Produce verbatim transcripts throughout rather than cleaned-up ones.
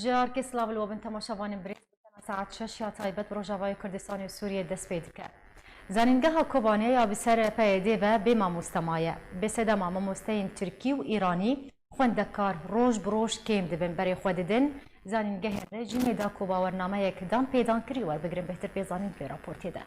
Carkê silav li we bin temaşevanên birêz, saet şeş ya taybet bi Rojavayê Kurdistanê û Sûriyê dest pê dike. Zanîngeha Kobanê ya bi ser P Y D ve bê mamoste maye. Bê sedema mamosteyên Tirkî û Îranî xwendekar roj bi roj kêm dibin, berê xwe didin zanîngehên rejîmê da ku bawernameyek dan pê dan kirî werbigirin. Bêhtir pê zanîn vê raportê de.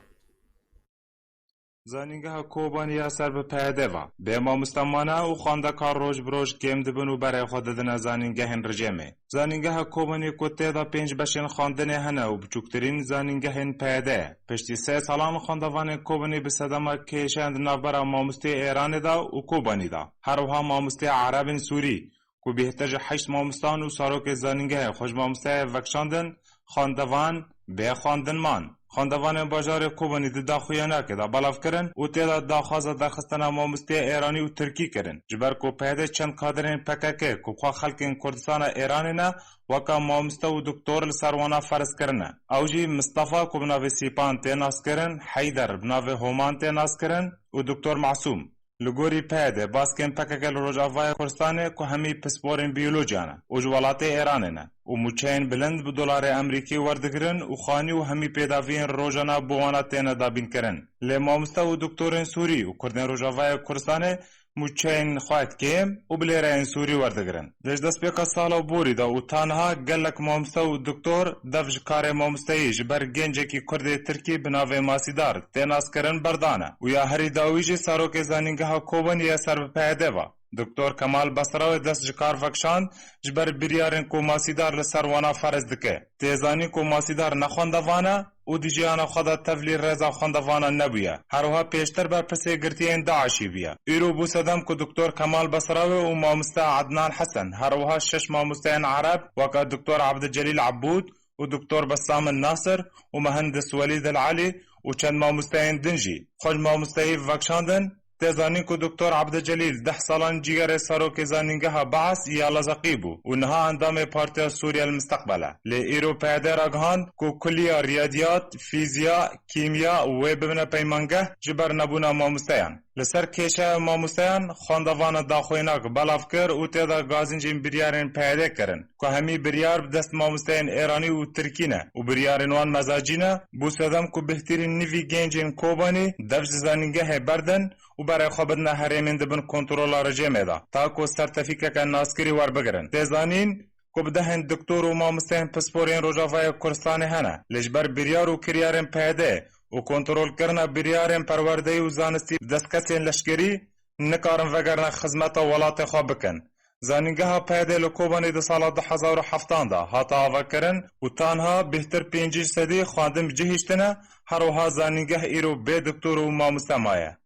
Zanîngeha Kobanî ya ser bi P Y D ve bê mamoste mane û xwendekar roj bi roj kêm dibin û berê xwe didine zanîngehên rejîmê. Zanîngeha Kobanî ku tê de pênc beşên xwendinê hene û biçûktirîn zanîngehên P Y D ye. Piştî sê salan xwendevanên Kobanî bi sedema kêşeyên di navbera mamosteyê Êranê de û Kobanî de. Her wiha mamosteyê Erebên Sûrî ku bêhtir ji heşt mamostan û serokê zanîngehê xwe ji mamosteyê vekişandin, xwendevan bê xwendin man. Xwendevanên bajarê Kobanî di daxuyaniyekê de belav kirin û tê de daxwaza derxistina mamosteyê Êranî û Tirkî kirin, ji ber ku P Y D çend kadirên P K K ku xwe xelkên Kurdistana Êranê ne, weke mamoste û doktor li ser wana ferz kirine. Ew jî Mistefa ku bi navê Sîpan tê naskirin, Heyder bi navê Homan tê naskirin û Doktor Masûm. Li gorî P Y D, baskên P K K li Rojavayê Kurdistanê ku hemî pisporên biyolojî ne û ji welatê Êranê ne û mûçeyên bilind bi dolarê Amerîkî werdigirin û xanî û hemî pêdaviyên rojana bo wana têne dabînkirin. Lê mamoste û doktorên Sûrî û Kurdên Rojavayê Kurdistanê mûçeyên xwe kêm û bi lêreyên Sûrî werdigirin. Lê ji destpêka sala borî de û ta niha gelek mamoste û doktor dev ji karê mamosteyî ji ber gencekî Kurdê Tirkî bi navê Masîdar tê naskirin berdane û ya herî dawî jî serokê zanîngeha Kobanî ye ser bi P Y D ve. Doktor Kemal Besrawê dest ji kar vekişand ji ber biryarên ku Masîdar li ser wana ferz dike. Tê zanîn ku Masîdar ne xwendevan e û di jiyana xwe de tevlî rêza xwendevanan nebûye. Her wiha pêştir berpirsê girtiyên DAIŞî bûye. Îro bû sedem ku Doktor Kemal Besrawê û mamoste Ednan Hesen, her wiha şeş mamosteyên Ereb, weke Doktor Abdulcelîl Ebûd û Doktor Bessamin Nasir û Mehendis Welîd El Elî û çend mamosteyên din jî xwe ji mamosteyî vekişandin. Tê zanîn ku Doktor Abdulcelîl deh salan cîgerê serokê zanîngeha Beas ya Lazeqî bû û niha endamê Partiya Sûriye El Misteqbel e. Lê îro P Y D ragihand ku kuliya riyadiyat, fîziya, kîmya û wê bibine peymangeh ji ber nebûna mamosteyan. Li ser kêşeya mamosteyan, xwendevana daxuyanek belav kir û tê de gazincên biryarên P Y D kirin ku hemî biryar bi dest mamosteyên Êranî û Tirkî ne û biryarên wan mezacî ne, bû sedem ku bêhtirîn nivî gencên Kobanî dev ji zanîngehê berdin û berê xwe bidine herêmên di bin kontrola rejîmê de, ta ku sertefîkeke naskirî werbigirin. Tê zanîn ku bi dehên doktor û mamosteyên pisporên Rojavayê Kurdistanê hene, lê ji ber biryar û kiryarên P Y D û kontrolkirina biryarên perwerdeyî û zanistî bi dest kesên leşkerî nikarin vegerine xizmeta welatê xwe bikin. Zanîngeha P Y D li Kobanê di sala du hezar û heftan de hate avakirin û tanha bêhtir pêncî sedî xwendin bi cih hiştine, her wiha zanîngeh îro bê doktor û mamoste maye.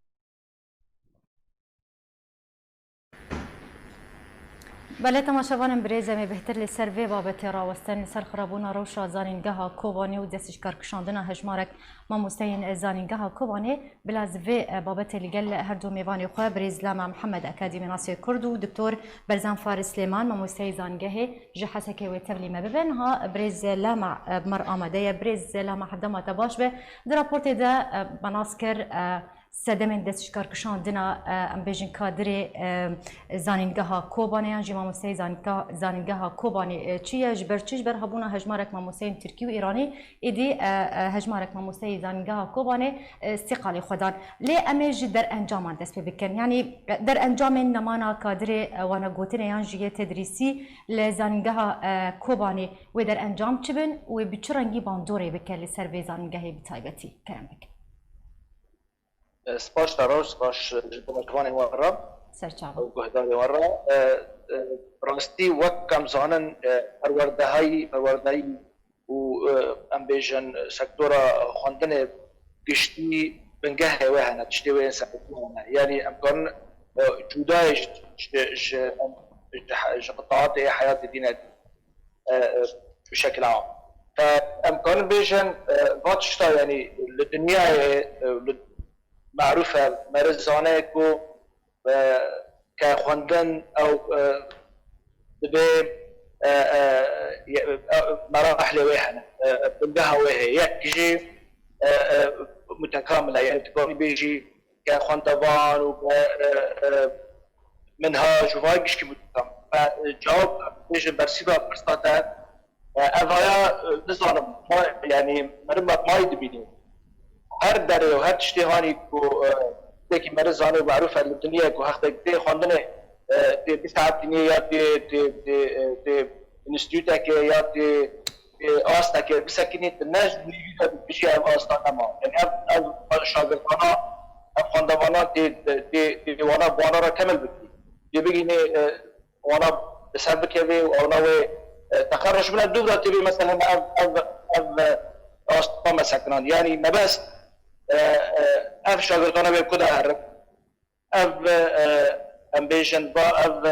Belê, temaşevanên birêz, em ê bêhtir li ser vê babetê rawestin, li ser xirabûna rewşa zanîngeha Kobanê û destişkarkişandina hejmarek mamosteyên zanîngeha Kobanê. Bila ez vê, e, babetê li gel her du mêvanê xwe, birêz Lama Mihemed, akademînasê Kurd, û Doktor Berzan Faris Lêman, mamosteyê zanîngehê, ji Hesekê wê tevlî me bibe. Niha birêz Lama, e, bi me re amade ye. Birêz Lama, hevdema te baş be. Di raportê de, e, me nas kir, e, sedemên destişkarkişandina, e, em bêjin kadirê, e, zanîngeha Kobanê yan jî mamosteyê zanîngeha, zanîngeha Kobanê, e, çi ye? Ji ber çi? Ji ber hebûna hejmarek mamosteyên Tirkî û Îranî, êdî, e, e, hejmarek mamosteyê zanîngeha Kobanê, e, îstîqalê xwe dan. Lê em ê ji derencaman dest pê bikin. Yanî, e, derencamên nemana kadirê, e, wanegotinê yan jî yê tedrîsî li zanîngeha, e, Kobanê, wê derencam çi bin û wê bi çi rengî bandorê bike li ser vê zanîngehê bi taybetî? Kerem bikin. Spas te re, spas ji temaşevanên we re Serçava. Û guhdarên we re. E, e, rastî wek em zanin, e, perwerdehayî, perwerdehayî û, e, em bêjin sektora xwendinê giştî bingehê wê hene, tiştê wê yên serokî hene. Yanî em karin, e, cudayê ji, ji, ji, em, ji, ji qitaatê heyatê dîne e, e, bi şekil am. Te em karin bêjin, e, va tişta, yanî li dinyayê, e, li marûf e, meriv zane ku, e, ke xwendin ew, e, dibê, e, e, ye-, e, merahlê wê hene, e, e, bingeha wê heye. Yek jî, e, e, mutekamil e, yanî tu karî bêjî ke xwendevan û ke, e, e, minhaj û vay gişkî bû dikam. Ve, e, cewab bêjin bersîva pirsa te, Ev haya, e, nizanim, ma, yanî meriv wek mayî dibînî. Her derê û her tiştê hanî ku, e, tiştekî meriv zanî û merûf e li dinyê ku hextek tê xwendinê, e, tê bisaetinê ya tê, tê, tê, e, tê înstîtutekê ya tê, tê asteke bisekinî, tu ne ji nîvî de dibêjî ev asta nema. Yanî ev, ev şagirtana, ev xwendevana tê, tê, tê wana, bi wana re kemil bikî. Tê bigînê, e, wana bi ser bikevê û wana wê, e, teqer ji min re dûv re tê bê, mesela ev, ev, ev, e, asta me sekinand. Yanî mebest, e, e, ev şagirtana wê ku de herin. Ev, e, em bêjin, va ev,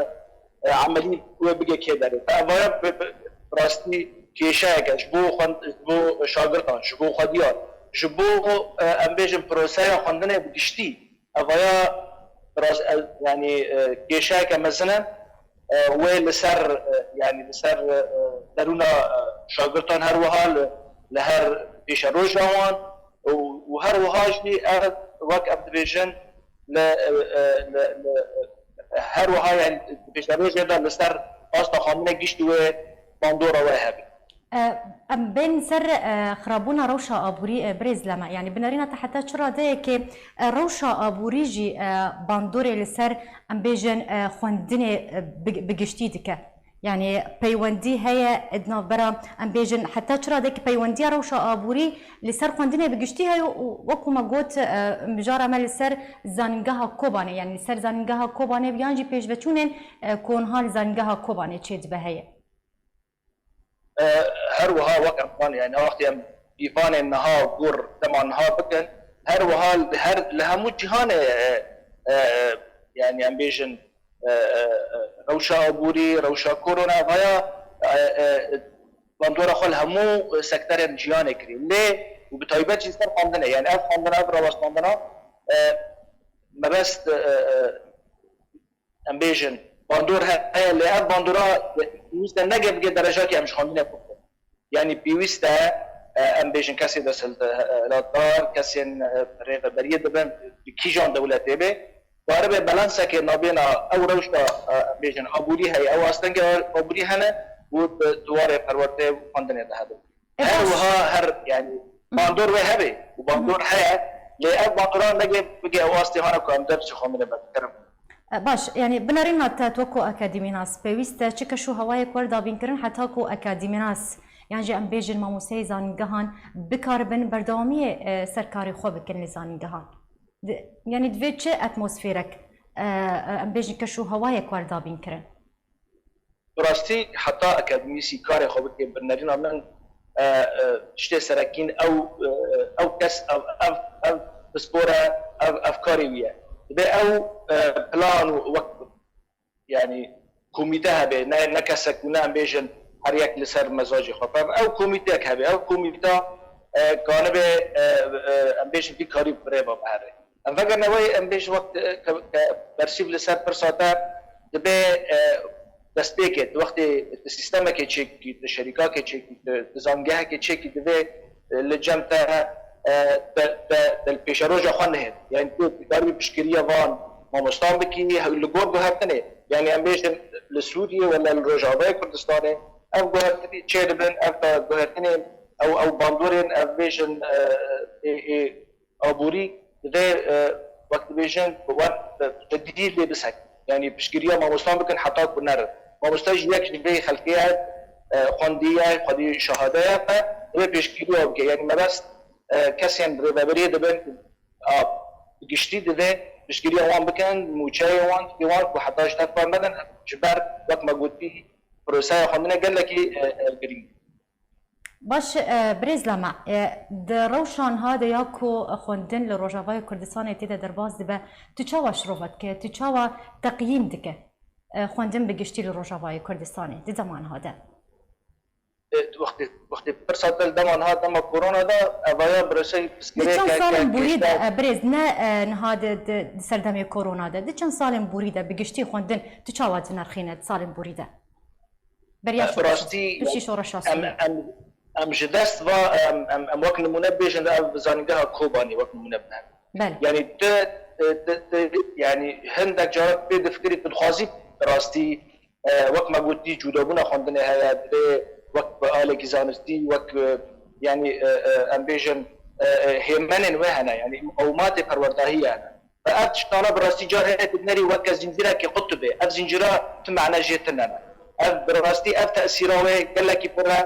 e, emelî wê bige kê derê. Ev vaya bi, bi, bi rastî kêşeyek e ji bo xwend-, ji bo şagirtan, ji bo xwediyan, ji bo, e, em bêjin proseya xwendinê bi giştî. Ev vaya bi rast-, e, yanî, e, kêşeyeke mezin e, e, wê li ser, e, yanî li ser, e, derûna, e, şagirtan her wiha li, li her pêşeroja wan û, û her wiha jî ev, wek em dibêjin, li, li, li, her wiha, yani, di pêşerojê de li ser asta xwendinê gişt wê bandora wê hebe. E, em bên ser, e, xirabûna rewşa aborî, e, birêz Leme. Yani, binêrîna te heta çi radeyekê, e, rewşa aborî jî, e, bandorê li ser, em bêjin, e, xwendinê, e, bi, bi giştî dike? Yani peywendî heye di navbera, em bêjin, heta çi radekî peywendiya rewşa aborî li ser xwendinê bi giştî heye û wekî me got, e, mijara me li ser zanîngeha Kobanê, yani li ser zanîngeha Kobanê bi yan jî pêşveçûnên, e, ku niha li zanîngeha Kobanê çêdibe heye. E, her wiha wek em wan, yani wextê em pîvanên niha gor dema niha bikin, her wiha li her, li hemû cîhanê, e, e, yani em bêjin, e, e, e, rewşa aborî, rewşa korona, vaya, e, e, bandora xwe li hemû sekterên jiyanê kiriye. Lê û bi taybet jî ser xwendinê, yani ev xwendina, ev rawestandina, e, mebest, e, e, em bêjin, bandor heye, lê ev bandora pêwîst e neke bike derejekê em ji xwendinê xwe bikin. Yanî pêwîst e, e, em bêjin kesê desthilatdar, kesên, e, rêveberiyê dibin, bi kîjan dewletê be, karibe belansekê nabêna ew rewşa, e, em bêjin, aborî heye, ew astengê aborî hene û di, di warê perwerdeyê û xwendinê de hebe. E, Her baş. wiha her, yani, Hı hı. bandor wê hebe û bandor heye, lê ev bandora neke bige ew astê hana ku em der ji xwendinê berdikerin. E, baş, yani binêrîna te, tu wekî akademînas, pêwîst e çi keş û hewayek were dabînkirin heta ku akademînas, yan jî em bêjin mamosteyê zanîngehan bikaribin berdewamiyê, e, ser karê xwe bikin li zanîngehan? Di, yani divê çi atmosferek, e, e, em bêjin keş û hewayek were dabînkirin? Bi rastî heta akademîsî karê xwe bike, binêrîna min, e, e, tiştê serekîn ew, e, ew kes, ev, ev, ev pispor e, ev, ev karê wî ye. Dibe ew, e, plan û wek, yani, komîte hebe, ne, ne kesek û ne em bêjin her yek li ser mezacê xwe. Ev, ew komîteyek hebe, ev komîta, e, kanibe, e, e, em bêjin vî karî bi rê ve bihere. Em vegerine wê, em bêjin wext, e, ke, ke bersîv li ser pirsa te dibe, e, destpêkê, tu wextê tu sîstemekê çêkî, tu şerîkakê çêkî, tu, tu zangehekê çêkî divê, e, li cem te, e, te, te, te li pêşeroja xwe nihêt. Yani tu dikarî piştgiriya van mamostan bikî, he, li gor guhertinê. Yani em bêjin li Sûriyê wala li Rojavayê Kurdistanê ev guhertinê çêdibin, ev guhertinên, ew, ew bandorên, ev bêjin, e, ê, ê, aborî divê, e, wek dibêjin, bi wan, e, bi cedî lê bisekin. Yanî piştgiriya mamostan bikin heta ku nerin. Mamoste jî yek ji vê xelkê ye, e, xwendî ye, xwedî şehade ye, me divê pêşgiriya bike. Yanî mebest, e, kesên rêveberiyê dibin, a, bi giştî divê piştgiriya wan bikin, mûçeyê wan, tiştê wan ku heta ji dest xwe nedin, ji ber, wek me gotî, proseya xwendinê gelekî, e, e, girîng e. Baş, e, birêz Lame, e, di rewşa niha de ya ku xwendin li Rojavayê Kurdistanê tê de derbas dibe, tu çawa şirove dike, tu çawa teqyîm dike, e, xwendin bi giştî li Rojavayê Kurdistanê di dema niha de? E, wextê, wextê pirsa te li dema niha, dema korona de, evaya bi resey Di çend pirsgirêkeke salên borî de, kêşda e, birêz, ne, e, niha di, di, di serdemê korona de, di çend salên borî de bi giştî xwendin tu çawa dinirxîne di salên borî de? Beriya Bi şoreşa, rastî piştî şoreşa em, Sûriyê. em, em ji dest va, em, em, em wek nimûne bêjin, ev zanîngeha Kobanê wek nimûne bine. Belê. Yanî tu, tu, tu, tu, yanî hindek caran pê difikirî, tu dixwazî bi rastî, e, wek me gotî, cûdabûna xwendinê heye, divê wek bi alekî zanistî, wek, e, yanî, e, e, em bêjin, e, e, hêmenên wê hene, yanî muqewimatê perwerdahiyê hene. Ve ev tiştana bi rastî car heye tu binerî weke zincîrekê qutibê. Ev zincîra tu mane jê tune ne. Ev bi rastî ev tesîra wê gelekî pir e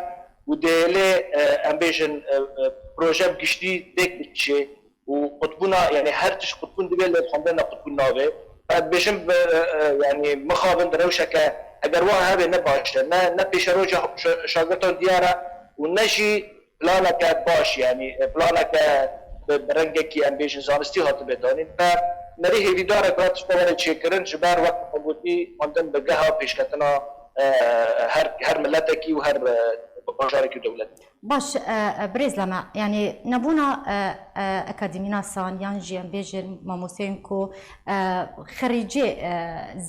û dêlê, e, em bêjin, e, e, proje bi giştî têk biçê û qutbûna, yanî her tişt qutbûn dibe, lê xwendin ne qutbûn nabe. Ez dibêjim, e, e, yanî mixabin di rewşeke, eger wa hebe ne baş e, ne, ne pêşeroja şa-, şagirtan diyar e û ne jî planeke baş, yanî, e, planeke bi, bi rengekî em bêjin zanistî hatibe danîn. Ve merî hêvîdar e ku ev tişta were çêkirin, ji ber wek me gotî, xwendin bi geha pêşketina, e, her, her miletekî û her, e, bajarekî û dewletî. Baş, e, e, birêz Leme, yanî nebûna, e, e, akademînasan yan jî em bêjin mamosteyên ku, e, xerîcê, e,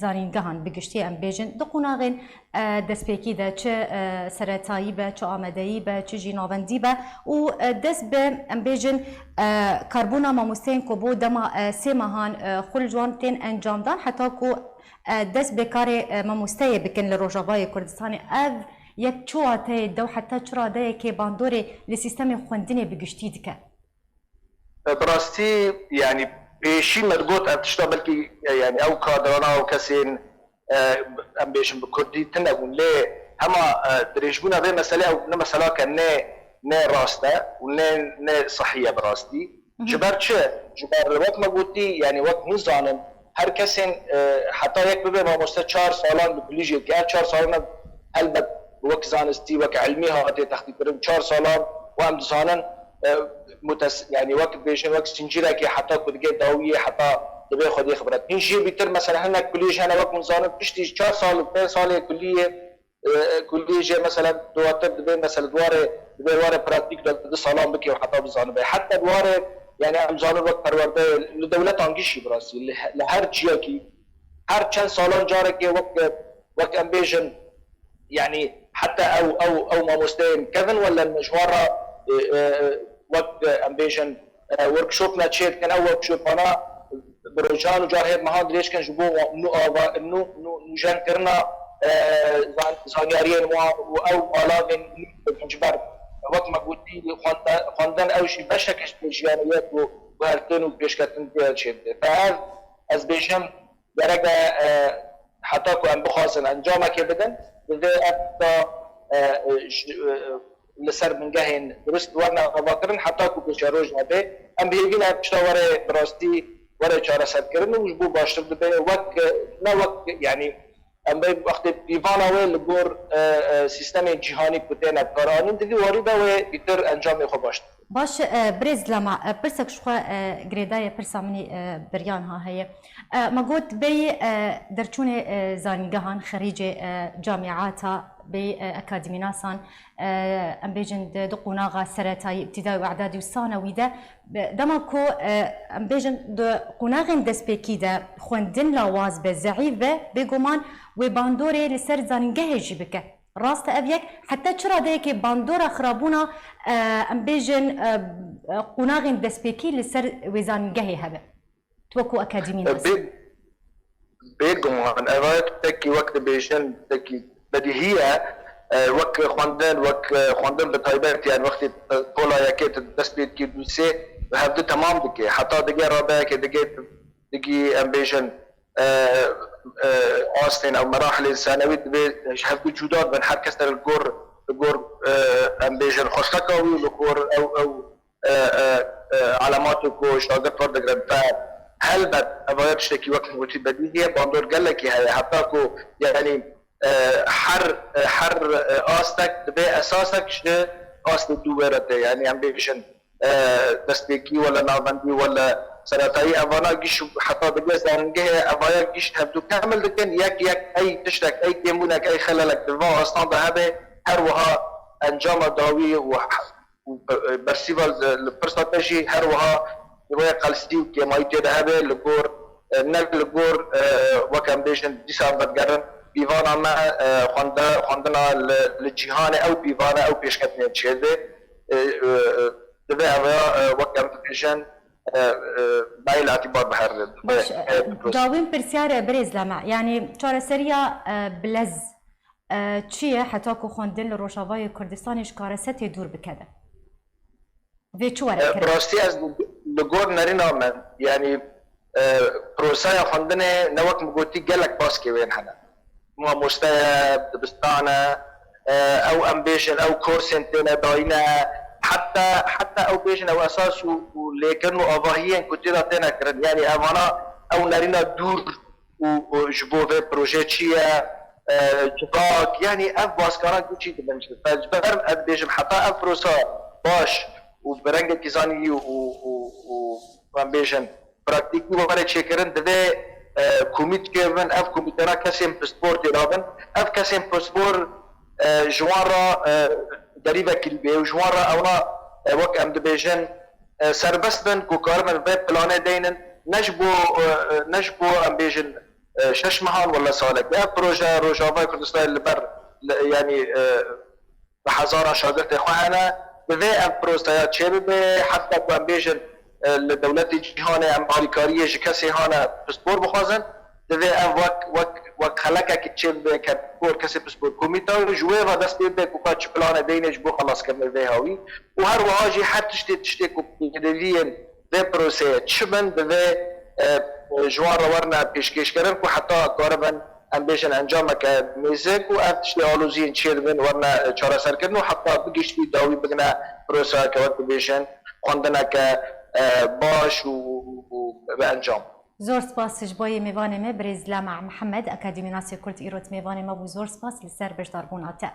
zanîngehan bi giştî em bêjin di qonaxên, e, destpêkî de, çi, e, seretayî be, çi amadeyî be, çi jî navendî be û, e, dest bi em bêjin, e, karbûna mamosteyên ku bo dema, e, sê mehan, e, xwe li ciwan tên encamdan heta ku, e, dest bi karê, e, mamosteyê bikin li Rojavayê Kurdistanê. Ev yek çi wateyê de û heta çi radeyekê bandorê li sîstemê xwendinê bi giştî dike? E, bi rastî, yanî pêşî me digot ev tişta belkî, e, yanî ew kadrana û kesên, e, em bêjin bi kurdî tune bûn. Lê hema, e, dirêjbûna vê meselê ew ne meselake ne, ne rast e û ne, ne sihî ye bi rastî. Ji ber çi? Ji ber wek me gotî, yanî wek hûn zanin, her kesên, e, heta yek bibe mamoste çar salan bi kulîjê dike. Ev çar salan ev helbet wek zanistî, wek ilmî hatiye textîkirin. Çar salan û em dizanin, e, mutes-, yanî wek bêjin, wek zincîrekê heta ku dike dawiyê, heta dibe xwedî xibret. Hîn jê bîtir, mesela hinek kulîj hene, wek hûn zanin, piştî çar sal û pênc salê kulî yê, e, kulî jê, mesela, duwatir dibe, mesela, di warê, dibe warê praktîk de du salan bike û heta bizanibe. Heta di warê, yanî, em zanin wek perwerdeyê li dewletan gişî bi rastî, li he-, li her ciyekî, her çend salan carekê wek, wek em bêjin, yanî, heta ew, ew, ew mamosteyên kevin wele ji wan re, e, e, wek, e, em bêjin, e, workshopna çê dikin, ew workshopana bi rojan û car hê mehan dirêj kin ji bo nû ava-, nû, nû, nûjenkirina, e, zan-, zanyariyên wan û ew alavên nû dikin ji ber, wek me gotî, xwende-, xwendin ew jî beşek ji vê jiyanê ye ku guhertin û pêşketin tê çêdike. Te ev, ez bêjim, gerek e, e, heta ku em bixwazin encamekê bidin, divê ev da, e, e, ji, e, li ser bingehên dirust werne avakirin, heta ku pêşeroj nebe. Em bi hêvî ne ev tişta were bi rastî were çareserkirin û ji bo baştir dibe. Wek, e, ne wek, yanî, em bê wextê pîvana wê li gor, e, e, sîstemên cîhanî ku têne bikaranîn, di vî warî de wê bîtir encamê xwe baştir. Baş, e, birêz Lema, e, pirsek ji xwe, e, girêdayê pirsa min î, e, beriya niha heye. E, me got bêyî, e, derçûnê, e, zanîngehan, xerîcê, e, camîata, bêyî, e, akademînasan, e, em bêjin di, di qonaxa seretayî, îbtîdayî û îdadî û sanewî de, be-, dema ku, e, em bêjin di qonaxên destpêkî de xwendin lawaz be, zeîf be, bêguman wê bandorê li ser zanîngehê jî bike. Rast e ev yek, heta çi radeyekê bandora xirabûna, e, em bêjin, e, e, qonaxên destpêkî li ser wê zanîngehê hebe? Tu wekû akademî nas. Bê, bêguman, ev ayet tekî wek dibêjin, tekî bedîhî ye, e, wek xwendin, wek, e, xwendin bi taybet, yani wextê, e, pola yekê tu dest pê dikî dûsê, hevdu temam dike. Heta dige radeyekê dige, digî em bêjin, e, e, astên ew merahilên senewî divê ji hevdu cuda dibin. Her kes li gor, li gor, e, em bêjin xweşteka wî, li gor ew, ew, e, e, e, elematê ku şagird werdigrin. Ve helbet, evaya tiştekî wek min gotî bedîhî ye, bandor gelekî heye. Heta ku, yanî, e, her, e, her, e, astek divê esasek ji astê dû wê re tê. Yanî em bêjin, e, destpêkî wele navendî wele seretayî evana giş heta digê zanîngehê evaya giş hevdu kemil dikin. Yek yek ey tiştek, ey kêmbûnek, ey xelelek di van astan de hebe, her wiha encama dawî û, û, e, bersîva li, li pirsa te jî her wiha wê qelsî û kêmayî tê de hebe li gor, e, ne li gor, e, wek em bêjin dîsa em vedigerin pîvana me, e, xwende-, xwendina li, li cîhanê ew pîvane ew pêşketinê çêdê. E, e, e, Divê ev ya, e, wek em dibêjin, e, e, me yê li îtîbar biherin. Baş, e, e, e, dawîn pirsyar e, birêz Leme. Yanî çareseriya, e, bilez, e, çi ye heta ku xwendin li Rojavayê Kurdistanê ji karesetê dûr bikeve? Vê çi were kirin? Bi rastî ez li, li gor nerîna me, yanî, e, proseya xwendinê ne wek min gotî gelek baskê wên hene. Mamoste ye, dibistan e, e, ew em bêjin ew korsên têne dayîne, heta, heta ew bêjin ew esas û, û lêkirin û avahiyên ku tê de têne kirin. Yanî evana ew nerîna dûr û, û ji bo vê projê çi ye, e, civak, yanî ev baskana ku çî dibin ji ber, ji ber ez dibêjim heta ev prosa baş û bi rengekî zanî û, û, û, û em bêjin praktîkî were çêkirin, divê, e, komît çêbin, ev komîtena kesên pispor têdabin. Ev kesên pispor, e, ji wan re, e, derîvekî li bê û ji wan re ewna, e, wek em dibêjin, e, serbest bin ku karibin vê planê deynin, ne ji bo, e, e, ne ji bo em bêjin, e, şeş mehan wala salek. Ev proje Rojavayê Kurdistanê li ber, li, yanî, e, bi hezaran şagirtê xwe hene. Divê ev proseya çêbibe, heta ku em bêjin, e, li dewletê cîhanê em alîkariyê ji kesê hane pispor bixwazin. Divê ev wek, wek, wek xelekekê çêbibe ke pispor, kesê pispor komîta ji wê ve dest pê bike ku ka çi planê deyne ji bo xelaskirinê vê hawî. Û her wiha jî her tiştê, tiştê ku pêdiviyên vê proseyê çi bin, divê, e, ji wan re werine pêşkêşkirin ku heta karibin, em bêjin, encameke nêzik û ev tiştê aloziyên çêdibin werine çareserkirin û heta bi giştî dawî bigine proseyeke, wek dibêjin, xwendineke, e, baş û, û, û bi encam. Zor spas ji bo yê mêvanê me, birêz Lema Mihemed, akademînasê Kurd, îro di mêvanê me bû. Zor spas li ser beşdarbûna te.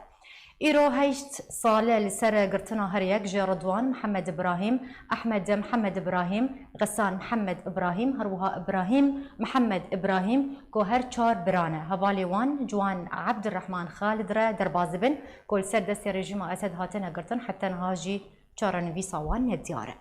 Îro heşt sal e li ser girtina her yek ji Ridwan Mihemed Ibrahîm, Ehmed Mihemed Ibrahîm, Xesan Mihemed Ibrahîm, her wiha Ibrahîm Mihemed Ibrahîm, ku her çar bira ne. Hevalê wan, Ciwan Ebdirehman Xalid re derbas dibin, ku li ser destê rejîma Esed hatine girtin, heta niha jî çarenivîsa wan nediyar e.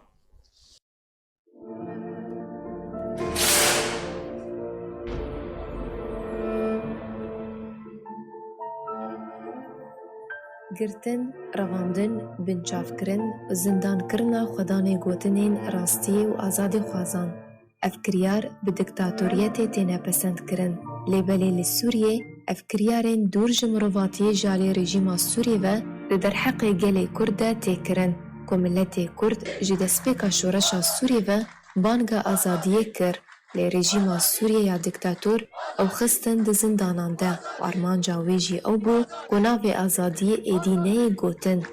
Girtin, revandin, binçavkirin, zindankirina xwedanê gotinên rastiyê û azadîxwazan. Ev kiryar bi diktatoriyetê têne pesendkirin, lê belê li Sûriyê ev kiryarên dûr ji mirovatiyê ji alî rejîma Sûriyê ve di derheqê gelê Kurd de tê kirin, ku miletê Kurd ji destpêka şoreşa Sûriyê ve banga azadiyê kir, lê rejîma Sûriyê ya diktator ew xistin di zindanan de û armanca wê jî ew bû ku navê azadiyê êdî neyê gotin.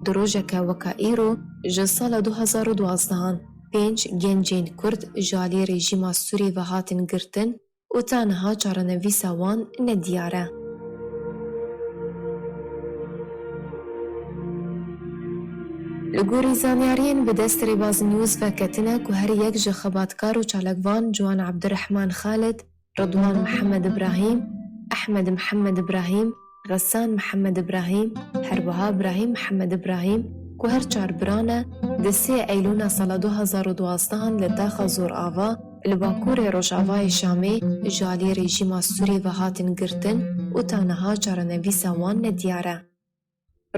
Di rojeke weka îro, ji sala du hezar û duwazdeh an pênc gencên Kurd ji alî rejîma Sûriyê ve hatin girtin û ta niha çarenivîsa wan nediyar e. Li gorî zanyariyên bi dest Rêbaz News ve ketine ku her yek ji xebatkar û çalakvan Ciwan Ebdirehman Xalid, Ridwan Mihemed Ibrahîm, Ehmed Mihemed Ibrahîm, Xesan Mihemed Ibrahîm, her wiha Ibrahîm Mihemed Ibrahîm ku her çar bira ne, di sê Eylûna sala du hezar û duwazdeh an li taxa Zorava li bakurê rojavayê Şamê ji alî rejîma Sûriyê ve hatin girtin û ta niha çarenivîsa wan nediyar e.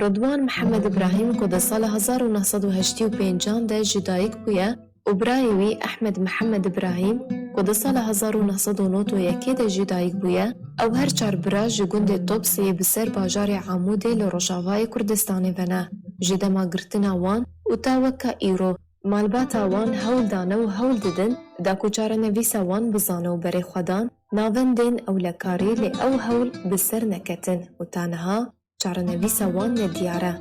Ridwan Mihemed Ibrahîm ku di sala hezar û neh sed û heştê û pênc an de ji dayik bûye û birayê wî Ehmed Mihemed Ibrahîm ku di sala hezar û neh sed û nod û yekê de ji dayik bûye, ew her çar bira ji gundê Topsê bi ser bajarê Amûdê li rojavayê Kurdistanê ve ne. Ji dema girtina wan û ta weka îro malbata wan hewl dane û hewl didin da ku çarenivîsa wan bizane û berê xwe dan navendên ewlekarî, lê ew hewl bi ser neketin û ta niha çarenivîsa wan nediyar e.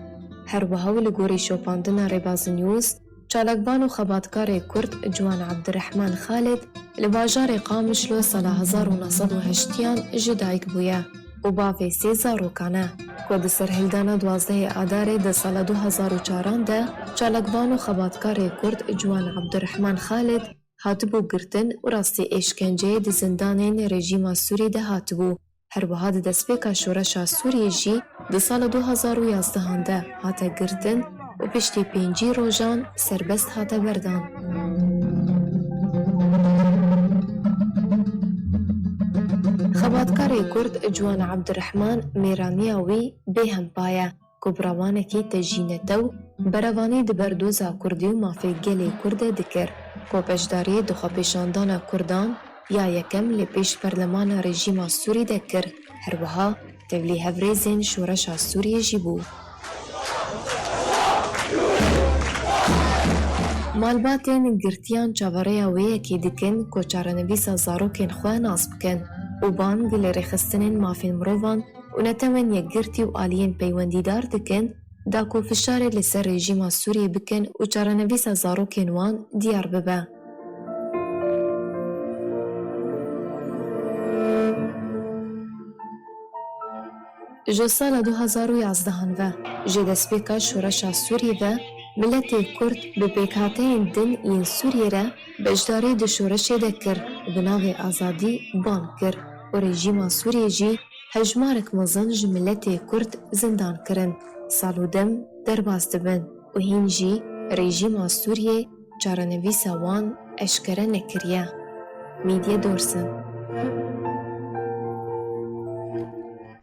Her wiha û li gorî şopandina Rêbaz News, çalakvan û xebatkarê Kurd Ciwan Ebdirehman Xalid li bajarê Qamişlo sala hezar û neh sed û heştê an ji dayik bûye û bavê sê zarokan e, ku di serhildana duwazdehê Adarê di sala du hezar û çar an de çalakvan û xebatkarê Kurd Ciwan Ebdirehman Xalid hatibû girtin û rastî êşkenceyê di zindanên rejîma Sûrî de hatibû. Her wiha di destpêka şoreşa Sûriyê jî di sala du hezar û yazdeh an de hate girtin û piştî pêncî rojan serbest hate berdan. Xebatkarê Kurd Ciwan Ebdirehman mêraniya wî bêhempa ye. Ku bi rawanekî tejî netew berevanî di ber doza kurdî û mafê gelê Kurd de dikir. Ku beşdariyê di xwepêşandana Kurdan ya yekem li pêş perlemana rejîma Sûrî de kir, her wiha tevlî hevrêzên şoreşa Sûriyê jî bû. Malbatên girtiyan çaverêya wê yekê dikin ku çarenivîsa zarokên xwe nas bikin û bang li rêxistinên mafên mirovan û netewên yekgirtî û aliyên peywendîdar dikin, da ku fişarê li ser rejîma Sûriyê bikin û çarenivîsa zarokên wan diyar bibe. Ji sala du hazar û yazdehan ve, ji destpêka şoreşa Sûriyê ve, miletê Kurd bi pêkhateyên din yên Sûriyê re beşdarî di şoreşê de kir û bi navê azadî bang kir û rejîma Sûriyê jî hejmarek mezin ji miletê Kurd zindan kirin, sal û dem derbas dibin û hîn jî rejîma Sûriyê çarenivîsa wan eşkere nekiriye. Media Dorset.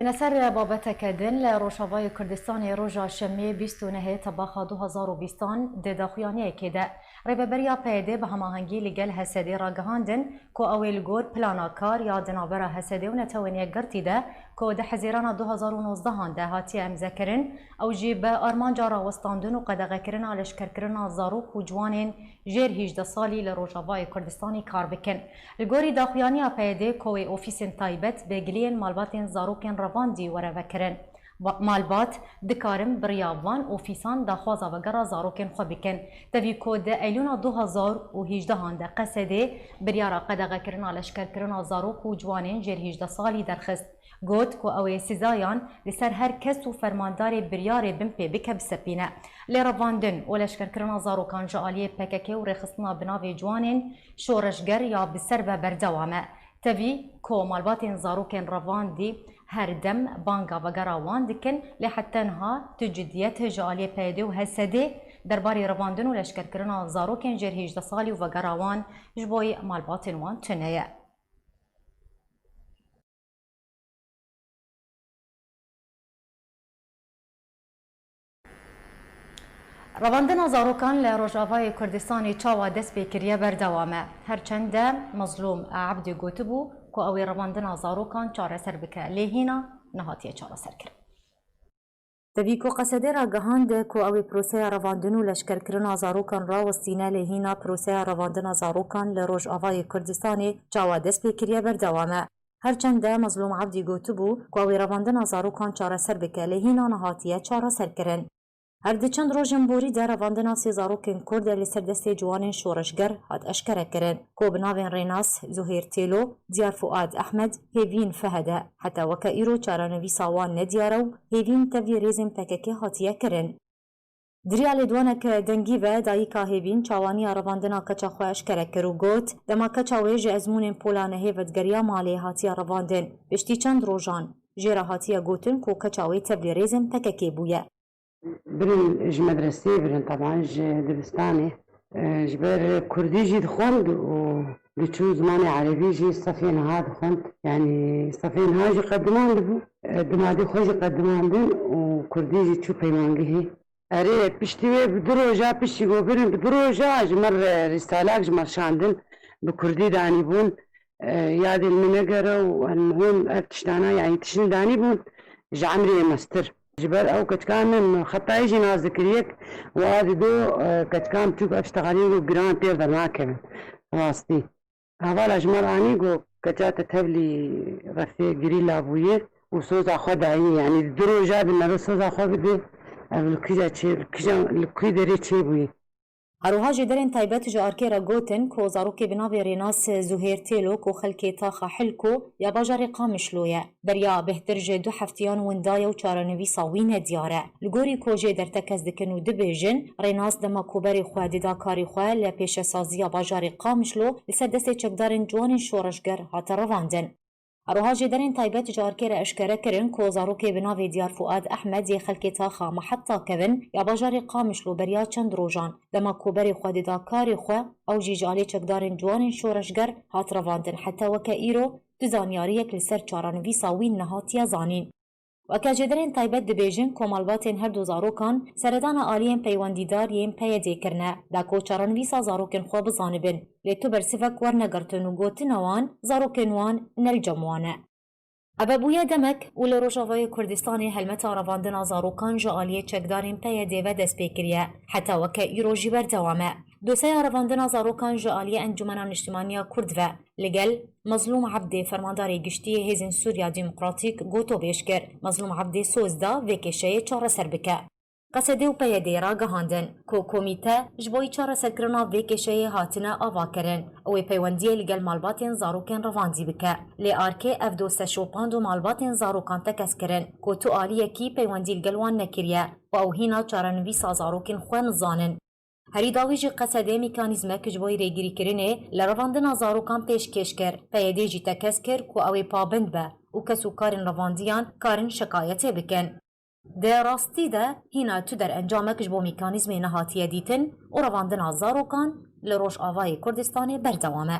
Li ser babeteke din, li Rojavayê Kurdistanê roja Şemê bîst û nehê Tebaxa du hazar û bîstan di daxuyaniyekê de Rêveberiya P Y D bi hemahengî li gel H S D ragihandin ku ew ê li gor plana kar ya di navbera H S D û Netewên Yekgirtî de ku di Hezîrana du hazar û nozdehan de hatiye îmzekirin, ew jî bi armanca rawestandin û qedexekirina leşkerkirina zarok û ciwanên jêr hîjdeh salî li Rojavayê Kurdistanê kar bikin. Li gorî daxuyaniya P Y D ku wê ofîsên taybet bi giliyên malbatên zarokên revandî were vekirin. Ba-, malbat dikarin bi riya van ofîsan daxwaza vegera zarokên xwe bikin. Tevî ku di Eylûna du hazar û hîjdehan de Q S D biryara qedexekirina leşkerkirina zarok û ciwanên jêr hîjdeh salî derxist. Got ku ew ê sizayan li ser her kes û fermandarê biryarê bin pê bike bisepîne. Lê revandin û leşkerkirina zarokan ji aliyê P K K û rêxistina bi navê ciwanên şoreşger ya bi ser ve berdewam e. Tevî ku malbatên zarokên revandî her dem banga vegera wan dikin, lê heta niha tu cidiyet ji aliyê P Y D û H S D derbarê revandin û leşkerkirina zarokên jêr hîjdeh salî û vegera wan ji bo malbatên wan tune ye. Revandina zarokan li Rojavayê Kurdistanê çawa dest pê kiriye berdewam e. Her çende Mezlûm Ebdî gotibû ku ew ê revandina zarokan çareser bike, lê hîna nehatiye çareserkirin. Tevî ku Q S D ragihand ku ew ê proseya revandin û leşkerkirina zarokan rawestîne, lê hîna proseya revandina zarokan li Rojavayê Kurdistanê çawa dest pê kiriye berdewam e. Her çende Mezlûm Ebdî gotibû ku ew ê revandina zarokan çareser bike, lê hîna nehatiye çareserkirin. Her di çend rojên borî de revandina sê zarokên Kurd li ser destê ciwanên şoreşger hat eşkerekirin, ku bi navên Rênas Zuhêr Têlo, Diyar Fuad Ehmed, Hêvîn Fehede, heta weke îro çarenivîsa wan nediyar e û hêvîn tevî rêzên P K K hatiye kirin. Di riya lêdwanek dengî ve dayika Hêvîn çawaniya revandina keça xwe eşkere kir û got, dema keça wê ji ezmûnên pola nehê vedigeriya malê hatiye revandin. Piştî çend rojan jê re hatiye gotin ku keça wê tevlî rêzên P K K bûye. Birin ji medreseyê birin, teban ji dibistanê. E, ji ber kurdî jî dixwend û diçû zimanê erebî jî sefê niha dixwend. Yanî sefê niha jî qedimandibû. E, di madê xwe jî qedimandin û kurdî jî çû peymangehê. Erê, piştî wê bi du roja, piştî ku birin bi du roja ji me re rîsalak ji me şandin, bi kurdî danîbûn. E, yadê li min negere û elmuhim ev tiştana, yanî tiştin danîbûn ji emrê mestir. Ji ber ew keçika min xetayê jî nas dikir yek û a dido, e, keçika min çûk ev tişta xalî û giran têr dernakevin. Rastî. Hevala ji me re anî got, keça te tevlî refê girîla bûye û soza xwe dayî, yanî di du roja de me re soza xwe bide, ev li kîja çê, li kîja, li kî derê çêbûye. Her wiha jêderên taybet ji arkê re gotin ku zarokê bi navê Rênas Zuhêr Têlo ku xelkê taxa Hilko ya bajarê Qamişlo ye, beriya bêhtir ji du heftiyan winda ye û çarenivîsa wî nediyar e. Li gorî ku jêder tekez dikin û dibêjin, Rênas dema ku berê xwe dida karê xwe li pêşesaziya bajarê Qamişlo li ser destê çekdarên ciwanên şoreşger hate revandin. Her wiha jêderên taybet ji arkê re eşkere kirin ku zarokê bi navê Diyar Fuad Ehmed yê xelkê taxa Mehetta Kevin ya bajarê Qamişlo beriya çend rojan, dema ku berê xwe dida karê xwe, ew jî ji alî çekdarên ciwanên şoreşger hat revandin. Heta weke îro tu zanyariyek li ser çarenivîsa wî nehatiye zanîn. Weke jêderên taybet dibêjin ku malbatên her du zarokan seredana aliyên peywendîdar yên P Y D'ê kirine, da ku çarenivîsa zarokên xwe bizanibin, lê tu bersivek wernegirtin û gotina wan, zarokên wan ne li cem wan e. Eve bûye demek û li Rojavayê Kurdistanê helmeta revandina zarokan ji aliyê çekdarên P Y D'ê ve dest pê kiriye, heta weke îro jî berdewam e. Dosyeya revandina zarokan ji aliyê Encûmena Niştimanî ya Kurd ve li gel Mezlûm Ebdê, fermandarê giştî yê Hêzên Sûriya Demokratîk, gotobêj kir. Mezlûm Ebdê soz da vê kêşeyê çareser bike. Qesedê û P Y D'ê ragihandin ku komîte ji bo yî çareserkirina vê kêşeyê hatine avakirin. Ew ê peywendiyê li gel malbatên zarokên revandî bike. Lê arkê ev dosye şopand û malbatên zarokan tekez kirin ku tu aliyekî peywendî li gel wan nekiriye û ew hîna çarenivîsa zarokên xwe nizanin. Herî dawî jî Qesedê mekanîzmek ji bo rêgirîkirinê li revandina zarokan pêşkêş kir. P Y D'ê jî tekez kir ku ew ê pabind be û kes û karên revandiyan karin şikayetê bikin. Di rastî de hîna tu derencamek ji bo mekanîzmê nehatiye dîtin û revandina zarokan li Rojavayê Kurdistanê berdewam e.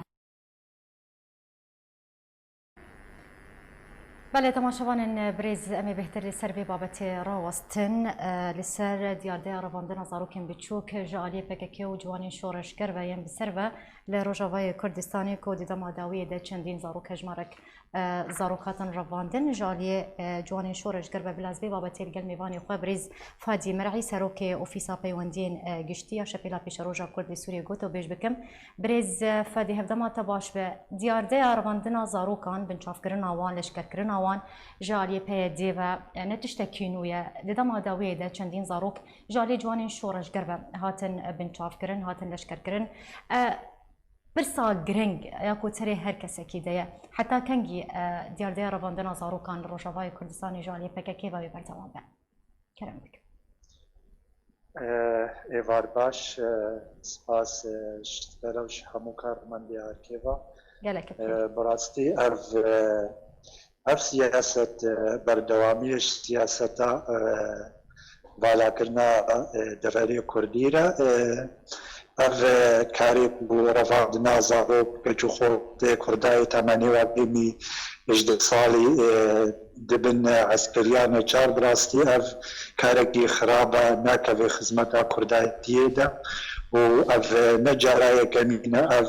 Belê, temaşevanên birêz, em ê bêhtir li ser vê babetê rawestin. E, li ser diyardeya revandina zarokên biçûk ji aliyê P K K û ciwanên şoreşger ve yên bi ser ve li Rojavayê Kurdistanê ku di dema dawiyê de çendîn zarok hejmarek, e, zarok hatin revandin, ji aliyê, e, ciwanên şoreşger ve, bila ez vê babetê li gel mêvanê xwe birêz Fadî Mer'î, serokê Ofîsa Peywendiyên, e, Giştî ya Şepêla Pêşeroja Kurd li Sûriyê gotobêj bikim. Birêz Fadî, hevdema te baş be. Diyardeya revandina zarokan, binçavkirina wan, leşkerkirina wan ji aliyê P Y D'ê ve, e, ne tiştekî nû ye. Di dema dawiyê de çendîn zarok ji aliyê ciwanên şoreşger ve hatin, e, binçavkirin, hatin leşkerkirin. E, pirsa girîng ya ku serê her kesekî de ye. Heta kengî, e, diyardeya revandina zarokan li Rojavayê Kurdistanê ji aliyê P K K ve wê berdewam be? Kerem dikim. Eh, êvar baş, eh, spas, eh, ji te re û ji hemû karmendê Arkê ve. Gelek Eh, bi rastî ev, eh, ev siyaset, eh, berdewamiyê ji siyaseta, eh, valakirina, eh, deverê Kurdî re, eh, ev, eh, karê ku revandina zarok, keç û xortê Kurdayê temenê we kêmî ji deh salî, eh, di bin eskeriya neçar, bi rastî ev karekî xirab e, nakeve xizmeta Kurdayetiyê de û ev ne cara yekemîn e ev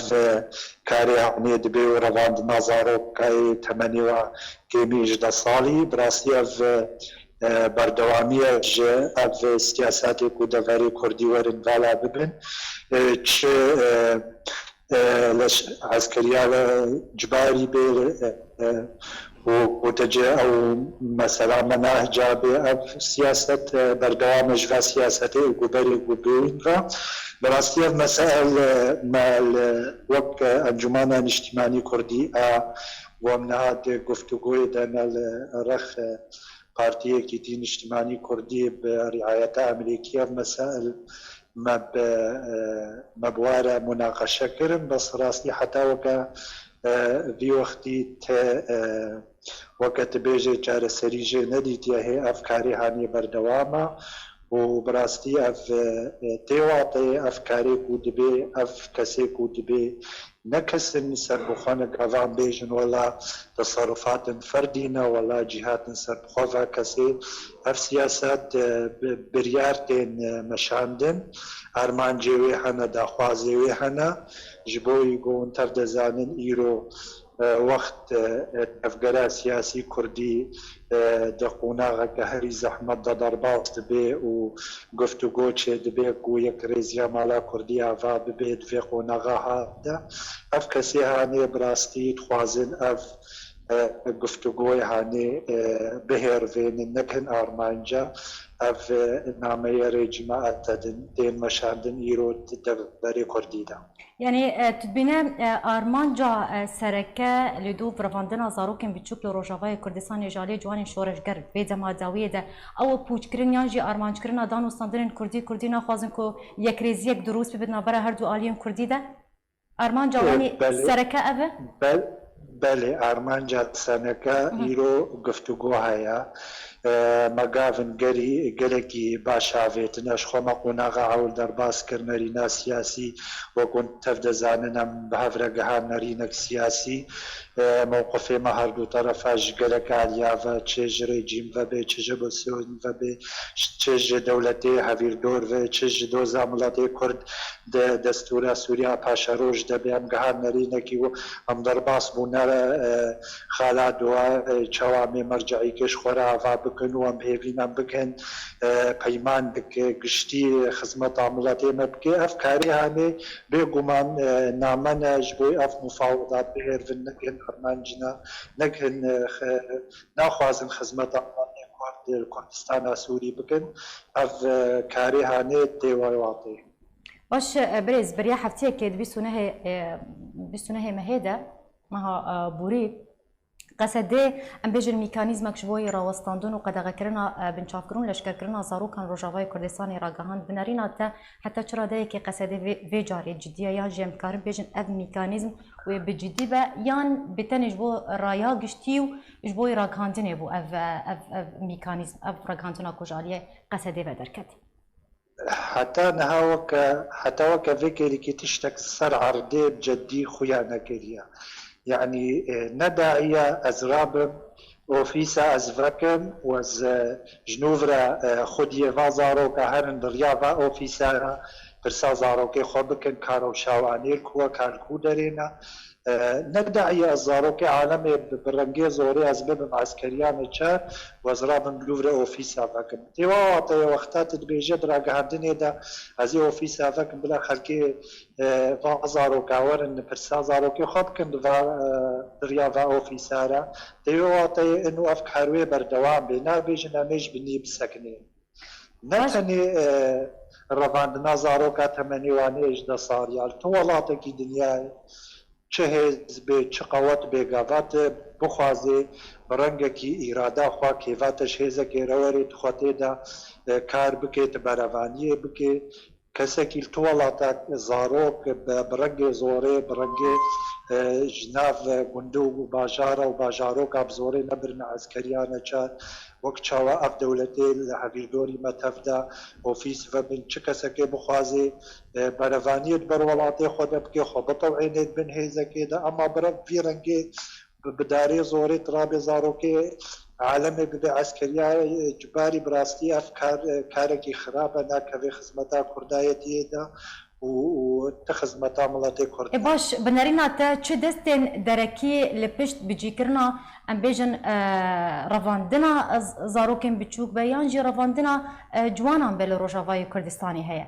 karê hanê dibe û revandina zarokayê temenê wa kêmî ji deh salî. Bi rastî ev, e, berdewamî ye ji ev siyasetê ku deverê Kurdî werin vala bibin. E, çi, e, e, leş-, eskeriya cibarî bê, e, e, û gotece ew mesela me nahca bê, ev siyaset, e, berdewam e ji ve siyasetê û guberê gubên re. Bi rastî ev mesail, e, me li wek, e, Encûmena Niştimanî Kurdî a wem niha di guftûgoyê de me li rex, e, partiyekî dî niştimanî Kurdî bi riayeta Amerîkî ev mesail me bi, e, me bi we re munaqeşe kirin, bes rastî heta weke, e, vî wextî te, e, weke tu bêjê çareserî jê nedîtiye, hê ev karê hanê berdewam e û bi rastî ev, e, tê wateyê ev karê ku dibê, ev kesê ku dibê, ne kes in serbixwe ne gavan bêjin, wela teserrufatên ferdî ne, wela cîhatên serbixwe ve kesê. Ev siyaset, e, bi-, biryar tên, e, meşandin, armancê wê hene, daxwazê wê hene. Ji bo wî ku hûn tev dizanin, îro, e, wext, e, tevgera siyasî kurdî, e, di qonaxeke herî zehmet de derbas dibe û guftûgo çêdibe ku yekrêziya mala kurdî ava bibe di vê qonaxa hat de. Ev kesê hanê bi rastî dixwazin ev, e, guftûgoyê hanê, e, bihêrvênin, nekin armanca ev, e, nameyê rejîma Esed in, tên meşandin îro di deverê kurdî de. Yanî, e, tu dibîne, e, armanca, e, sereke li dûv revandina zarokên biçûk li Rojavayê Kurdistanê ji aliyê ciwanên şoreşger vê dema dawiyê de ew e pûçkirin yan jî armanckirina danûstandinên kurdî, kurdî naxwazin ku yekrêziyek dirûst bibe di navbera her du aliyên kurdî de? Armanca wan ê belê, sereke ev e? Bel-, belê, armanca seneke Hı hı. îro guftûgo heye. e, me gavin gerî, gelekî baş avêtine. Ji xwe me qonaxa ewil derbas kir, nerîna siyasî, wek hûn tev dizanin, em bi hev re gihar nerînek siyasî. E, mewqifê me her du terefa ji gelek aliya ve, çi ji rejîm ve bê, çi ji opozîsyon ve bê, çi ji dewletê hevîrdor ve, çi ji doza miletê Kurd de destûra Sûriya paşeroj de bê, em gihar nerînekî û em derbas bûne, e, xala dua, e, çawa em ê merceîkê ji xwe re ava bikin û em hêvî ne em bikin, e, peymanek giştî xizmeta miletê me bike. Ev karê hanê bêguman, e, name ne ji bo ev mufawedat bihêrvin, negihin armanc ne, negihin, e, xe-, naxwazin xizmeta miletê Kurd li Kurdistana Sûrî bikin. Ev, e, karê hanê tê wê watê. Baş, e, birêz, beriya heftiyekê di bîst û nehê, e, bîst û nehê mehê de, meha, e, borî, Q S D, em bêjin, mîkanîzmek ji bo yê rawestandin û qedexekirina, e, binçavkirin û leşkerkirina zarokan Rojavayê Kurdistanê ragihand. Bi nerîna te heta çi radeyekê Q S D vê, vê carê cidî ye, yan jî em dikarin bêjin ev mîkanîzm wê bi cidî be, yan bi tenê ji bo raya giştî û ji bo yê ragihandinê bû ev, e, ev, ev mîkanîzm, ev ragihandina ku ji aliyê Q S D ve derket? Heta niha weke, heta weke vê kêrîkî tiştek ser erdê bi ceddî xuya nekiriye. Yanî, e, ne daî ye ez rabim ofîsa ez vekim û ez, e, ji nû ve, e, xwediyê va zaroka herin bi riya va ofîsa re pirsa zarokê xwe bikin, karo şawanê li ku ye, kar li ku derê ne. E, ne daî ye ez zarokê alemê bi, bi rengê zorê ez bibim eskeriya neçar û ez rabim li vir ofîsa vekim. Tê wa wateyê wexta tu dibêje di ragihandinê de ez ê ofîsa vekim, bila xelkê, e, va zaroka werin pirsa zarokê xwe bikin di va, e, di riya va ofîsa re. Tê wê wateyê ino ev kar wê berdewam bê. Nabêjin em ê ji binî bisekinên. Ne Baş. tenê, e, revandina zaroka temenê wan ê ji de sariya. Li tu welatekî dinyayê çi hêz bê, çi qewet bê, gava tu bixwazê bi rengekî îrada xwe kêva te ji hêzekê re werê tu xwe tê de, e, kar bikê, tu berevaniyê bikê. Kesekî li tu welata zarok bi, bi rengê zorê, bi rengê, e, ji nav gundû û bajara û bajaroka bi zorê nebirine eskeriya neçar, wek çawa ev dewletê li hevîrdorî me tev de ofîs vebin, çi kesekê bixwazê, e, berevaniyê di ber welatê xwe de bike, xwe bitewînê di bin hêzekê de, ema bi re-, vî rengê bi, bi darê zorê tirabê zarokê alemê bibe eskeriya, e, cibarî bi rastî ev kar, e, karekî xirab e, nakeve xizmeta kurdayetiyê de û, û ti xizmeta miletê kurd E, ne. Baş, bi nerîna te çi destên derekî li pişt bicîkirina, em bêjin, e, revandina z-, zarokên biçûk be yan jî revandina, e, ciwanan be li Rojavayê Kurdistanê heye?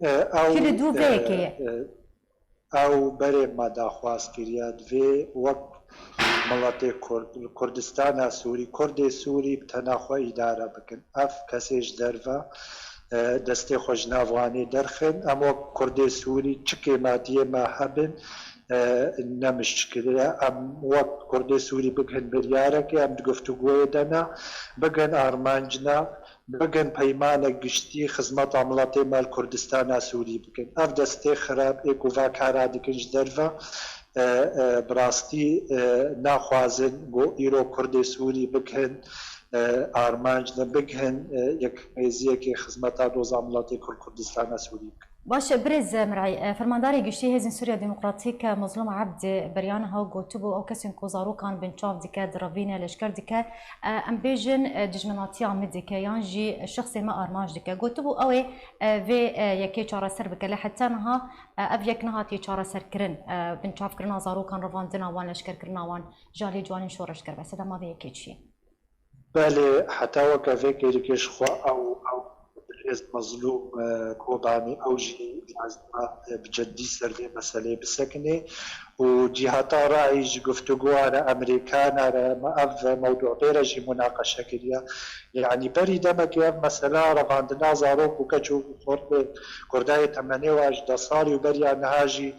E, ew, Kî li dû vê e, yekê ye? e, ew berê me daxwaz kiriye, divê wek miletê Kurd, li Kurdistana Sûrî, Kurdê Sûrî bi tena xwe îdare bikin. Ev kesê ji derve, e, destê xwe ji nav wanê derxin. Em wek Kurdê Sûrî çi kêmatiyê me hebin, e, ne mişkil e. Em wek Kurdê Sûrî bigihin biryarekê, em di guftûgoyê de ne, bigihin armanc ne, bigihin peymanek giştî xizmeta miletê me li Kurdistana Sûrî bikin. Ev destê xirab ê ku va kara dikin ji derve, e, e, bi rastî, e, naxwazin ku îro Kurdê Sûrî bigihin, e, armanc ne, bigihin, e, yekrêziyekê xizmeta doza miletê Kurd Kurdistana Sûrî bikin. Baş e, birêz Mirey, e, Fermandarê Giştî Hêzên Sûriya Demokratîk, e, Mezlûm Ebdî beriya niha gotibû, ew kesên ku zarokan binçav dike, direvîne, leşker dike, e, em bêjin, e, dijminatiya min dike, yan jî şexsê me armanc dike. Gotibû, ew ê, e, vê, e, yekê çareser bike. Lê heta niha, e, ev yek nehatiye çareserkirin, e, binçavkirina zarokan, revandina wan, leşkerkirina wan ji alî ciwanên şoreşger be. Sedema vê yekê çi ye? Belê, heta weke vê kêrikê ji xwe ew, ew birêz Mezlûm, e, Kobanî, ew jî lazim e, e, bi ceddî ser vê meseleyê bisekinê û cîhata rayî ji guftûgoya re, Amerîkana re, me ev mewdû pê re jî munaqeşe kiriye. Yanî berî demekê ev mesela revandina zarok û keç û xort, kurdayê temenê wan ji deh salî û beriya niha jî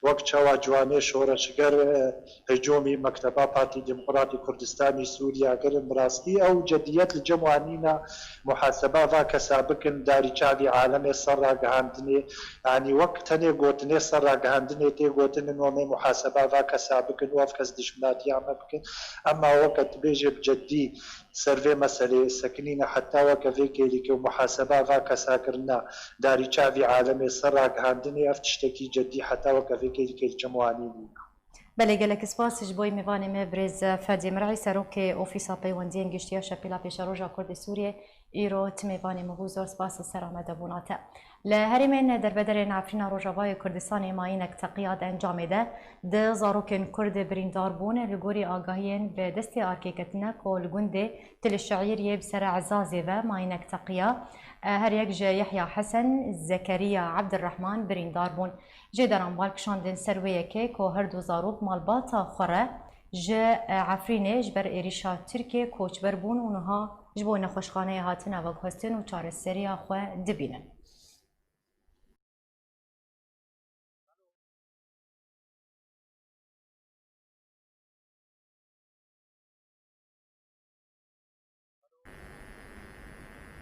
Wek çawa ciwanê şoreşger, e, hicûmî mekteba Partî Demokratî Kurdistanî Sûriya kirin, bi rastî ew cediyet li cem wan nîne muhaseba va kesa bikin, darî çavî alemê ser ragihandinê, yanî wek tenê gotinê ser ragihandinê tê gotin, nomê muhaseba va kesa bikin û ev kes dişminatiya me bikin. Ema weke tu bêjê bi cedî ser vê meselê sekinîne heta weke vê kêlîkê û muhaseba va kesa kirina darî çavî alemê ser ragihandinê, ev tiştekî cedî heta weke vê kêlîkê li cem wan nîne. Belê, gelek spas ji bo mêvanê me birêz Fedî Mir'î, serokê Ofîsa Peywendiyên Giştî ya Şepîla Pêşeroja Kurd ê Sûriyê, îro ti mêvanê me bû. Zor spas li ser amadebûna te. Li herêmên derbederên Efrîna Rojavayê Kurdistanê mayînek teqiya di encamê de du zarokên Kurd birîndar bûn. Li gorî agahiyên bi destê arkê ketine ku li gundê Til Şeîriyê bi sera Ezazê ve mayînek teqiya. Her yek ji Yehya Hesen, Zekeriya Ebdirrehman birîndar bûn. Jêderan bal kişandin ser wê yekê ku her du zarok malbata xwe re ji Efrînê ji ber êrîşa Tirkiyê koçber bûn û niha ji bo nexweşxaneyê hatine veguhestin û çareseriya xwe dibînin.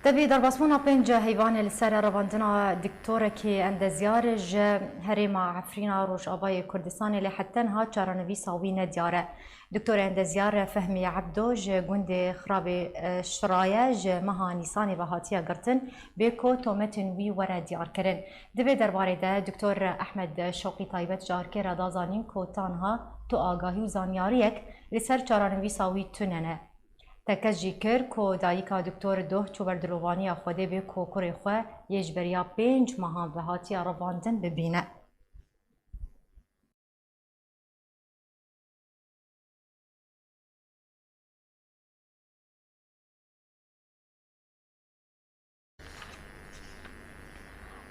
Tevî derbasbûna pênc heyvanê li ser revandina doktorekî endezyar ji herêma Efrîna Rojavayê Kurdistanê lê heta niha çarenivîsa wî nediyar e. Doktorê endezyar Fehmî Ebdo ji gundê Xirabê, e, Şiraye ji meha Nîsanê ve hatiye girtin, bê ku tometên wî were diyarkirin. Di vê derbarê de Doktor Ehmed Şewqî Taybet ji arkê re da zanîn ku ta niha tu agahî û zanyariyek li ser çarenivîsa wî tune ne. Tekez jî kir ku dayika Doktor Doh çû ber dilovaniya Xwedê bê ku kurê xwe yê ji beriya pênc mehan ve hatiye revandin bibîne.